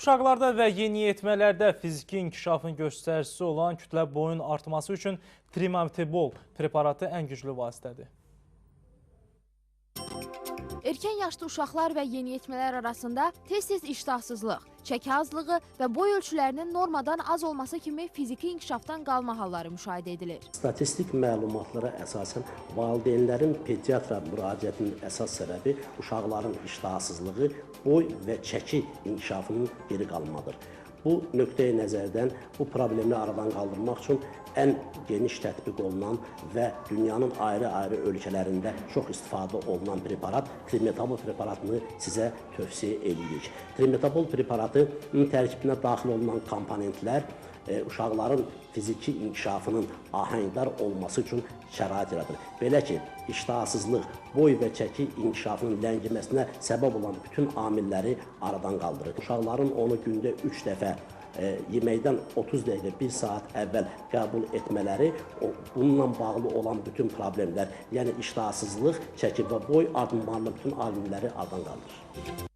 Uşaqlarda və yeniyetmələrdə fiziki inkişafın göstəricisi olan kütlə boyun artması üçün Trimetabol preparatı ən güclü vasitədir. Erkən yaşlı uşaqlar və yeniyetmələr arasında tez-tez iştahsızlıq, çəki azlığı və boy ölçülərinin normadan az olması kimi fiziki inkişafdan qalma halları müşahidə edilir. Statistik məlumatlara əsasən valideynlərin pediatra müraciətinin əsas səbəbi uşaqların iştahsızlığı, boy və çəki inkişafının geri qalmadır. Bu nöqteyi nəzərdən bu problemi aradan qaldırmaq üçün ən geniş tətbiq olunan və dünyanın ayrı-ayrı ölkələrində çox istifadə olunan preparat Trimetabol preparatını sizə tövsiyə edirik. Trimetabol preparatının tərkibinə daxil olunan komponentlər uşaqların fiziki inkişafının ahəngdar olması üçün şərait yaradır. Belə ki, iştahsızlıq, boy və çəki inkişafının ləngiməsinə səbəb olan bütün amilləri aradan qaldırır. Uşaqların onu gündə 3 dəfə yeməkdən 30 dəqiqə, 1 saat əvvəl qəbul etmələri bununla bağlı olan bütün problemlər, yəni iştahsızlıq, çəki və boy artmalarının bütün amilləri aradan qaldırır.